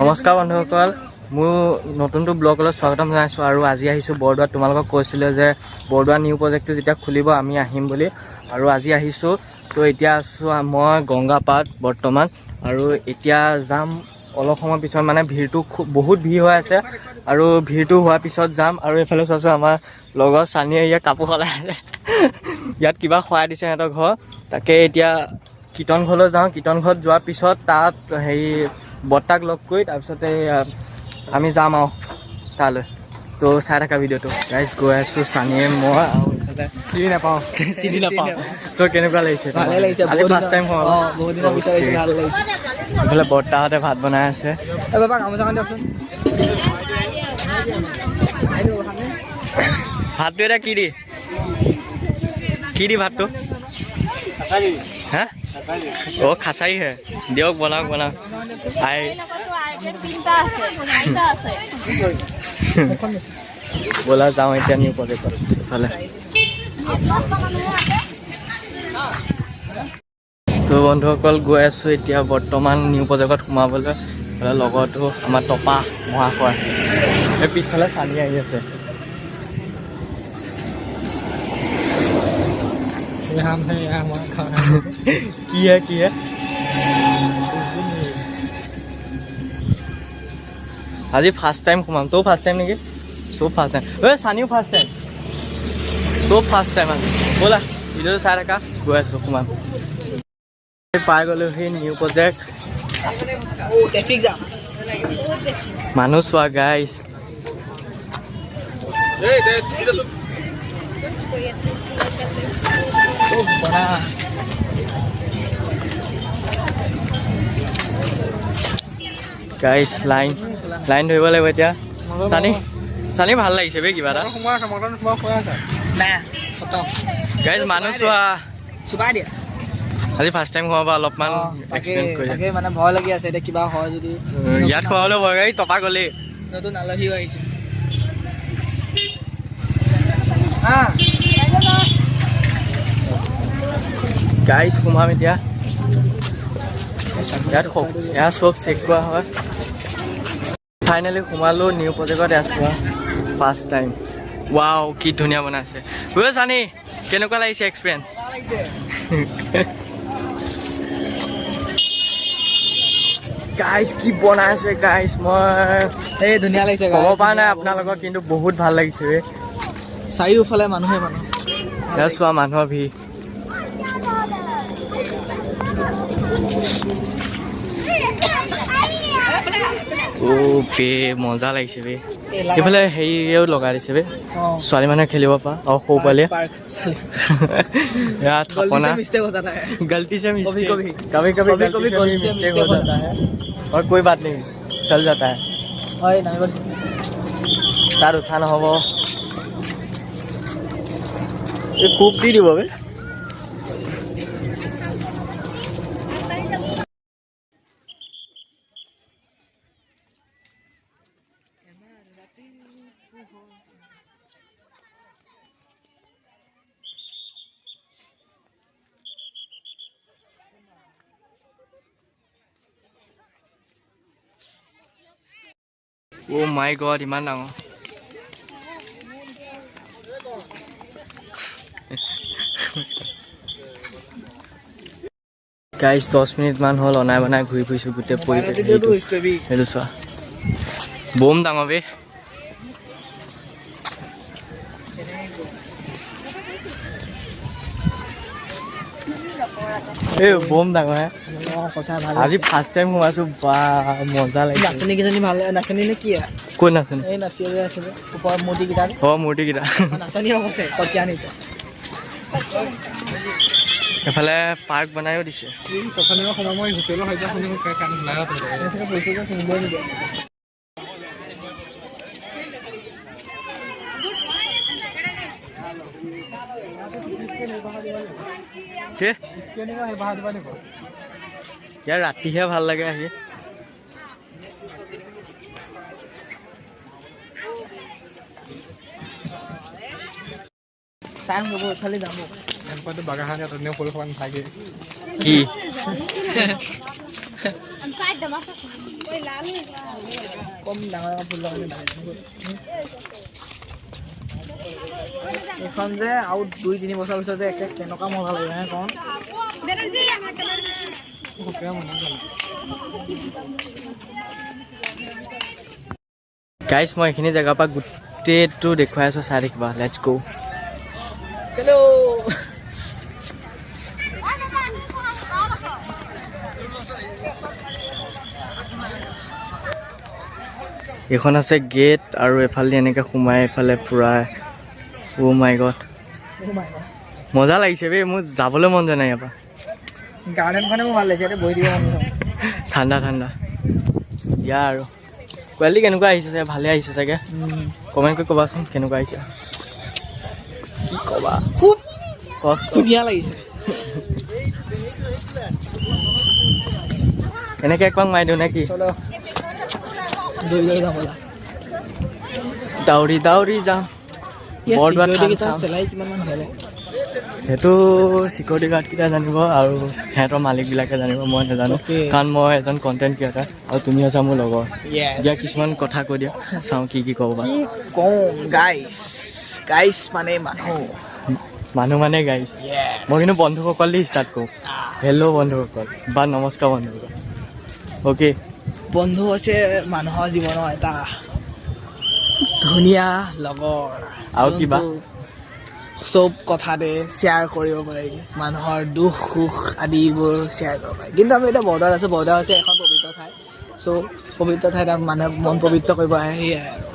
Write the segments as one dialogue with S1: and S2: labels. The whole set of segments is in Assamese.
S1: নমস্কাৰ বন্ধুসকল, মোৰ নতুনটো ব্লগলৈ স্বাগতম জনাইছোঁ। আৰু আজি আহিছোঁ বৰদোৱাত। তোমালোকক কৈছিলোঁ যে বৰদোৱা নিউ প্ৰজেক্টটো যেতিয়া খুলিব আমি আহিম বুলি, আৰু আজি আহিছোঁ। ত' এতিয়া আছোঁ মই গংগাপাত বৰ্তমান, আৰু এতিয়া যাম অলপ সময় পিছত। মানে ভিৰটো খুব বহুত ভিৰ হৈ আছে, আৰু ভিৰটো হোৱাৰ পিছত যাম। আৰু এইফালে চাইছোঁ, আমাৰ লগৰ চানীয়ে ইয়াত কাপোৰ সলাই আছে। ইয়াত কিবা খুৱাই দিছে সিহঁতৰ ঘৰ। তাকে এতিয়া কীৰ্তন ঘৰলৈ যাওঁ। কীৰ্তন ঘৰত যোৱাৰ পিছত তাত হেৰি বৰ্তাক লগ কৰি তাৰপিছতে আমি যাম আৰু তালৈ। তো চাই থাকা ভিডিঅ'টো গাইজ। গৈ আছোঁ চানীয়ে মই আৰু এইফালে
S2: চিনি নাপাওঁ।
S1: চিনি নাপাওঁ। ত' কেনেকুৱা লাগিছে?
S2: ভালে লাগিছে।
S1: আজি ফাৰ্ষ্ট টাইম।
S2: বহুত দিনৰ পিছত আহিছে, ভাল লাগিছে।
S1: এইফালে বৰ্তাহঁতে ভাত বনাই আছে।
S2: এই বাবা, গামোচাখন দিয়কচোন।
S1: ভাতটো এতিয়া কি দি ভাতটো? হা, অ' খাচাৰীহে। দিয়ক, বনাওক বনাওক। আই
S3: তিনিটা আছে।
S1: ব'লা যাওঁ এতিয়া নিউ প্ৰজেক্টত এইফালে। তো বন্ধুসকল, গৈ আছোঁ এতিয়া বৰ্তমান নিউ প্ৰজেক্টত সোমাবলৈ। এইফালে লগৰটো আমাৰ টপা মহাশয়, এই পিছফালে চানি আহি আছে। কি হে কি হে? আজি ফাৰ্ষ্ট টাইম সোমাম। তও ফাৰ্ষ্ট টাইম নেকি? চব ফাৰ্ষ্ট টাইম। ঐ চানিও ফাৰ্ষ্ট টাইম, চব ফাৰ্ষ্ট টাইম আজি। ব'লা, ভিডিঅ'টো চাই থাকা, গৈ আছোঁ সোমাম। পাই গ'লো সেই নিউ প্ৰজেক্ট।
S2: Traffic jam.
S1: মানুহ চোৱা গাইছ।
S2: বনা।
S1: গাইছ, লাইন লাইন ধৰিব লাগিব এতিয়া। চানি চানি, ভাল লাগিছে বে কিবা এটা।
S2: নাই, খতম।
S1: গাইছ, মানুহ চোৱা।
S2: চুবাই দিয়া।
S1: আজি ফাৰ্ষ্ট টাইম সোমাব, অলপমান এক্সপিৰিয়েঞ্চ কৰি।
S2: তাকে, মানে ভয় লাগি আছে এতিয়া, কিবা হয় যদি।
S1: ইয়াত সোমাবলৈ ভয় গাড়ী টপা গ'লেই।
S2: নতুন আলহীও আহিছে।
S1: গাইছ, সোমাম এতিয়া। ইয়াত ইয়াত চব চেক কৰা হয়। ফাইনেলি সোমালো নিউ প্ৰজেক্টত। ইয়াত চোৱা, ফাৰ্ষ্ট টাইম। ৱাও, কি ধুনীয়া বনাইছে। ঐ চানি, কেনেকুৱা লাগিছে এক্সপিৰিয়েঞ্চ? গাইছ, কি বনাইছে গাইছ! মই
S2: এই ধুনীয়া লাগিছে।
S1: ক'ব পৰা নাই আপোনালোকক, কিন্তু বহুত ভাল লাগিছে বে।
S2: চাৰিওফালে মানুহে মানুহ।
S1: ইয়াত চোৱা, মানুহৰ ভিৰ। অ' বে, মজা লাগিছে বে। এইফালে হেৰিও লগাই দিছে বে, ছোৱালী মানুহে খেলিব পৰা আৰু সৰু পোৱালীয়ে।
S2: পাৰ্ক।
S1: ইয়াত থাপনা।
S2: मिस्टेक हो जाता है।
S1: गलती से
S2: कभी
S1: मिस्टेक।
S2: कभी।
S1: कभी कभी।
S2: कभी
S1: गलती
S2: कभी
S1: से भी
S2: गलती से
S1: मिस्टेक हो
S2: mistake हो
S1: जाता है और कोई बात नहीं, चल जाता है।
S2: হয়, নামিব।
S1: তাত উঠা নহ'ব। এই কোপ দি দিব বে। অ' মাই গড, ইমান ডাঙৰ। গাইজ, 10 মিনিটমান হ'ল অনাই বনাই ঘূৰি ফুৰিছোঁ গোটেই পৰিৱেশ। সেইটো চোৱা, বম ডাঙৰ বে। এই বম ডাঙৰ হে।
S2: সঁচা ভাল।
S1: আজি ফাৰ্ষ্ট টাইম সোমাইছো, বা মজা লাগিছে।
S2: নাচনী কেইজনী ভাল। নাচনী নে কি?
S1: ক'ত নাচনী?
S2: এই নাচি যে আছিলে ওপৰত মূৰ্তিকেইটা।
S1: অ', মূৰ্তিকেইটা।
S2: নাচনী হ'ব চাগে, সত্ৰীয়া নৃত্য।
S1: এইফালে পাৰ্ক বনাইও দিছে।
S4: মই হুচেলৰ শুনি কাণ শুনাই।
S2: শুনিবই নিদিয়ে।
S1: কি ইয়াৰ ৰাতিহে ভাল লাগে আহি।
S2: টাইম হ'ব, ইফালে যাব।
S4: এনেকুৱাতো বাগান সৰু সুৰা নাথাকে।
S1: কি?
S2: কম ডাঙৰ ডাঙৰ ফুল লগাই। এইখন যে আৰু 2-3 বছৰ পিছতে একে কেনেকুৱা মজা লাগিব হে কওঁ।
S1: গাইছ, মই এইখিনি জেগাৰ পৰা গোটেইটো দেখুৱাই আছোঁ, চাই থাকিবা। Let's গ'।
S2: চলো।
S1: এইখন আছে গেট আৰু এইফালেদি এনেকৈ সোমাই এইফালে পূৰা। অ' মাই গড, মজা লাগিছে বে, মোৰ যাবলৈ মন যোৱা নাই ইয়াৰ পৰা।
S2: গাৰ্ডেনখনে মোৰ ভাল লাগিছে, ইয়াতে বহি দিব মন গৈছে।
S1: ঠাণ্ডা ঠাণ্ডা দিয়া আৰু কোৱালিটি কেনেকুৱা আহিছে চাগে, ভালে আহিছে চাগে। কমেণ্ট কৰি ক'বাচোন কেনেকুৱা আহিছে। কি ক'বা,
S2: খুব
S1: কষ্ট,
S2: ধুনীয়া লাগিছে।
S1: এনেকৈ এক পাক মাৰি দিওঁ নে কি?
S2: চলো, দৌৰি দৌৰি যাম ব'লা।
S1: দাউৰি দাউৰি যাম বৰদোৱা থান চাম।
S2: চেলাৰী কিমানমান হ'লে?
S1: সেইটো চিকিউৰিটি গাৰ্ডকেইটা জানিব আৰু সিহঁতৰ মালিকবিলাকে জানিব, মই নাজানো। কাৰণ মই এজন কণ্টেণ্ট ক্ৰিয়েটাৰ আৰু তুমি আছা মোৰ লগৰ। দিয়া কিছুমান কথা কৈ দিয়া, চাওঁ কি কি ক'ব পাৰা।
S2: কি কওঁ গাইছ, গাইছ মানে মানুহ,
S1: মানুহ মানে গাইছ। মই কিন্তু বন্ধুসকল দি ষ্টাৰ্ট কৰোঁ। হেল্ল' বন্ধুসকল বা নমস্কাৰ বন্ধুসকল। অ'কে,
S2: বন্ধু হৈছে মানুহৰ জীৱনৰ এটা ধুনীয়া লগৰ
S1: আৰু কিবা?
S2: চব কথাতে শ্বেয়াৰ কৰিব পাৰি, মানুহৰ দুখ সুখ আদিবোৰ শ্বেয়াৰ কৰিব পাৰি। কিন্তু আমি এতিয়া বৰদোৱাত আছোঁ। বৰদোৱা হৈছে এখন পবিত্ৰ ঠাই। চ' পবিত্ৰ ঠাইত মানুহে মন পবিত্ৰ কৰিব আহে, সেয়াই আৰু।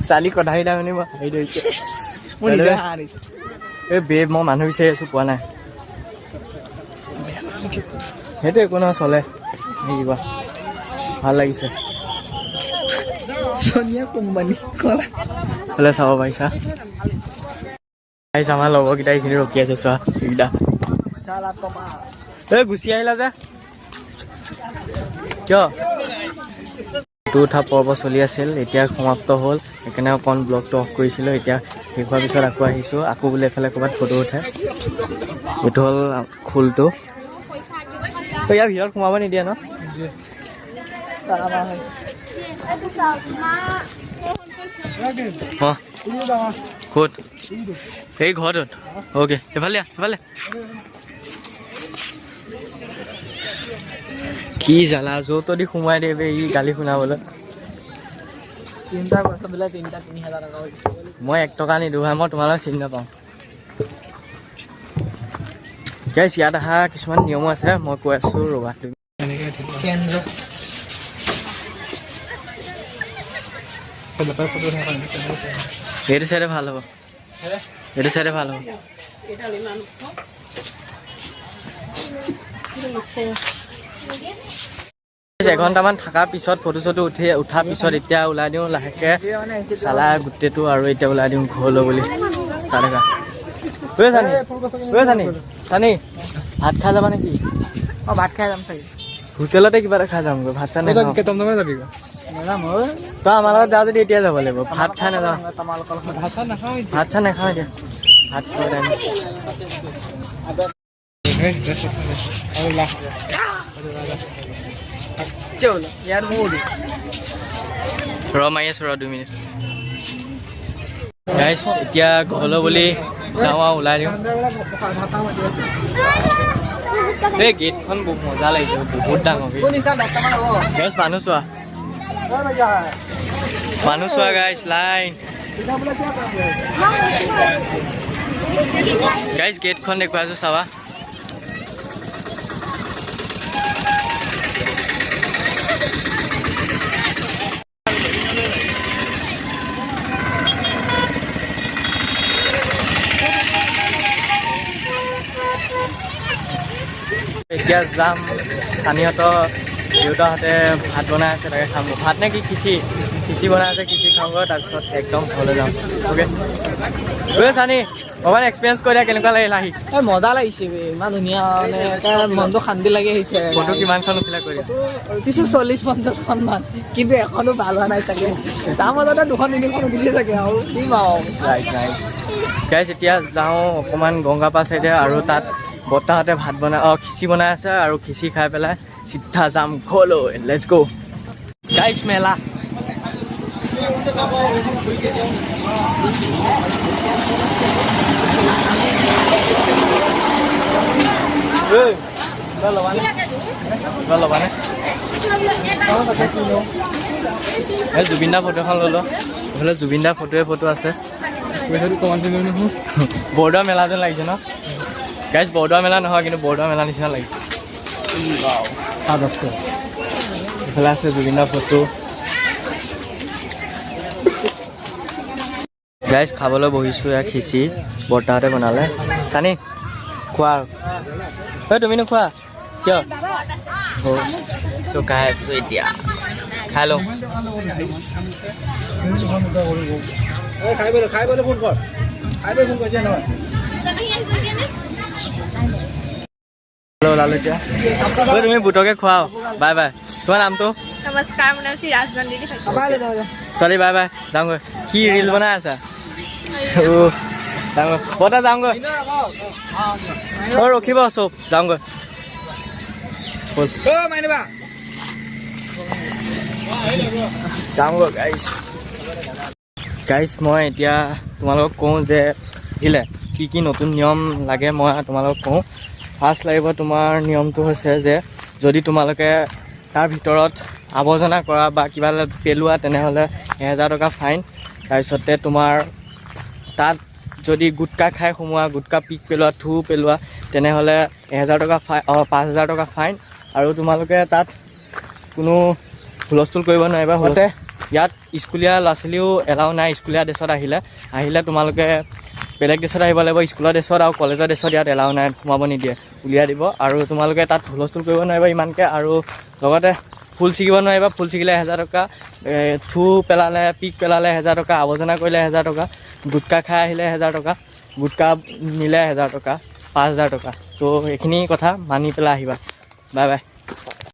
S1: চালি কথাকেইটা শুনি মই হাঁহি ধৰিছে।
S2: মোৰ নিজে হাঁহ আনিছে।
S1: এই বে, মই মানুহ বিচাৰি আছোঁ, পোৱা নাই। সেইটো একো নহয়, চলে নে কিবা। ভাল লাগিছে।
S2: চনিয়া কোম্পানী কলা
S1: ফালে চাব পাৰিছা। আহিছে আমাৰ লগৰকেইটা, এইখিনি ৰখি আছে, চোৱা এইকেইটা। এই গুচি আহিলা যে কিয়? ফটো উঠা পৰ্ব চলি আছিল, এতিয়া সমাপ্ত হ'ল। সেইকাৰণে অকণ ব্লগটো অফ কৰিছিলোঁ। এতিয়া শেষ হোৱাৰ পিছত আকৌ আহিছোঁ, আকৌ বোলে এইফালে ক'ৰবাত ফটো উঠে। এইটো হ'ল খোলটো। তো ইয়াৰ ভিতৰত সোমাব নিদিয়ে ন? অঁ, ক'ত? এই ঘৰটোত। অ'কে, এইফালে এইফালে। কি জ্বালা, য'ত দি সোমাই দিয়ে বে, ই গালি শুনাবলৈ।
S2: তিনিটা গছ বোলে তিনিটা 3000 টকা।
S1: মই 1 টকা নিদিওঁ ভাই, মই তোমালোক চিনি নাপাওঁ। গাইছ, ইয়াত অহা কিছুমান নিয়মো আছে, মই কৈ আছোঁ ৰ'বা। তুমি
S2: কেন্দ্ৰ
S1: এইটো চাইডে ভাল হ'ব, এইটো চাইডে ভাল হ'ব। এঘণ্টামান থকাৰ পিছত ফটো চটো উঠি উঠাৰ পিছত এতিয়া ওলাই দিওঁ লাহেকৈ চালা গোটেইটো, আৰু এতিয়া ওলাই দিওঁ ঘৰলৈ বুলি। চাই থাকা। ঐ চানি, ঐ চানি, চানি ভাত খাই যাবা নেকি?
S2: অঁ, ভাত খাই যাম চাগে।
S1: হোটেলতে কিবা এটা খাই যামগৈ, ভাত চাত নাখাওঁ। তই আমাৰ লগত যাওঁ যদি এতিয়া যাব লাগিব, ভাত খাই নাযাওঁ। ভাত চাত নাখাওঁ এতিয়া, ভাত খোৱা টাইম। ৰ মাৰি আছোঁ, ৰ 2 মিনিট। গাইছ, এতিয়া ঘৰলৈ বুলি যাওঁ আৰু ওলাই দিওঁ। এই গেটখন বহুত মজা লাগিছে, বহুত ডাঙৰ গেট। গাইছ, মানুহ চোৱা, মানুহ চোৱা গাইছ, লাইন। গাইছ, গেটখন দেখুৱাইছোঁ, চাবা। এতিয়া যাম, চানিহঁতৰ দেউতাহঁতে ভাত বনাই আছে, তাকে খাম। ভাত নে কি খিচি, খিচি বনাই আছে, খিচি খাওঁগৈ, তাৰপিছত একদম ঘৰলৈ যাম। অ'কে, ঐ চানি, অকণমান এক্সপিৰিয়েঞ্চ কৰি দিয়া, কেনেকুৱা লাগিল আহি?
S2: এই মজা লাগিছে বে, ইমান ধুনীয়া, মানে এটা মনটো শান্তি লাগি আহিছে।
S1: ফটো কিমানখন উঠিলা কৈ দিয়া?
S2: উঠিছোঁ 40-50খন মান, কিন্তু এখনো ভাল হোৱা নাই চাগে। তাৰ মাজতে 2-3খন উঠিছে চাগে আৰু দিম আৰু।
S1: ৰাইট ৰাইট গাইছ, এতিয়া যাওঁ অকণমান গংগাপাৰ চাইডে, আৰু তাত বৰ্তাহঁতে ভাত বনাই, অঁ খিচি বনাই আছে, আৰু খিচি খাই পেলাই চিধা যাম ঘৰলৈ। Let's go guys. মেলা। ঐ, কিবা ল'বানে? কিবা ল'বানে? এই জুবিন দা ফটো এখন লৈ লোৱা। এইফালে জুবিন দা ফটোৱে ফটো আছে।
S4: পইচাটো কমাই দিলোঁ নহয়।
S1: বৰদোৱা মেলা যেন লাগিছে ন গাইজ? বৰদোৱা মেলা নহয়, কিন্তু বৰদোৱা মেলা নিচিনা লাগিছে।
S4: 7 10।
S1: এইফালে আছে জুবিন দাৰ ফটো। গাইজ, খাবলৈ বহিছোঁ। এয়া খিচি বৰ্তাহঁতে বনালে। চানি, খোৱা আৰু। ঐ, তুমি নোখোৱা কিয়? চ' খাই আছোঁ এতিয়া, খাই লওঁ।
S4: খাই পেলাই ফোন কৰ, খাই পেলাই ফোন কৰ নহয়।
S1: ওলালো এতিয়া। ঐ, তুমি বুটকে খুৱাও। Bye bye. তোমাৰ নামটো?
S3: নমস্কাৰ, মোৰ নাম শ্ৰী ৰাজনন্দিনী শইকীয়া।
S1: ছোৱালী, বাই বাই, যাওঁগৈ। কি ৰিল বনাই আছা? অ' যাওঁগৈ বৰ্তা, যাওঁগৈ। অ' ৰখিব চব, যাওঁগৈ ব'ল।
S2: অ' মাইনুবা।
S1: যাওঁগৈ গাইজ। গাইজ, মই এতিয়া তোমালোকক কওঁ যে আহিলে কি কি নতুন নিয়ম লাগে, মই তোমালোকক কওঁ। ফাৰ্ষ্ট লাগিব তোমাৰ নিয়মটো হৈছে যে যদি তোমালোকে তাৰ ভিতৰত আৱৰ্জনা কৰা বা কিবা পেলোৱা, তেনেহ'লে 1000 টকা ফাইন। তাৰপিছতে তোমাৰ তাত যদি গুটকা খাই সোমোৱা, গুটকা পিক পেলোৱা, থু পেলোৱা, তেনেহ'লে 1000 টকা ফাইন, অঁ, 5000 টকা ফাইন। আৰু তোমালোকে তাত কোনো হুলস্থুল কৰিব নোৱাৰিবা। লগতে ইয়াত স্কুলীয়া ল'ৰা ছোৱালীও এলাও নাই। স্কুলীয়া ড্ৰেছত আহিলে তোমালোকে বেলেগ ড্ৰেছত আহিব লাগিব। স্কুলৰ ড্ৰেছত আৰু কলেজৰ ড্ৰেছত ইয়াত এলাও নাই, সোমাব নিদিয়ে, উলিয়াই দিব। আৰু তোমালোকে তাত হুলস্থুল কৰিব নোৱাৰিবা ইমানকৈ। আৰু লগতে ফুল ছিগিব নোৱাৰিবা। ফুল ছিগিলে 1000 টকা, থু পেলালে, পিক পেলালে 1000 টকা, আৱৰ্জনা কৰিলে 1000 টকা, গুটকা খাই আহিলে 1000 টকা, গুটকা নিলে 1000 টকা, 5000 টকা। ত' এইখিনি কথা মানি পেলাই আহিবা। Bye bye.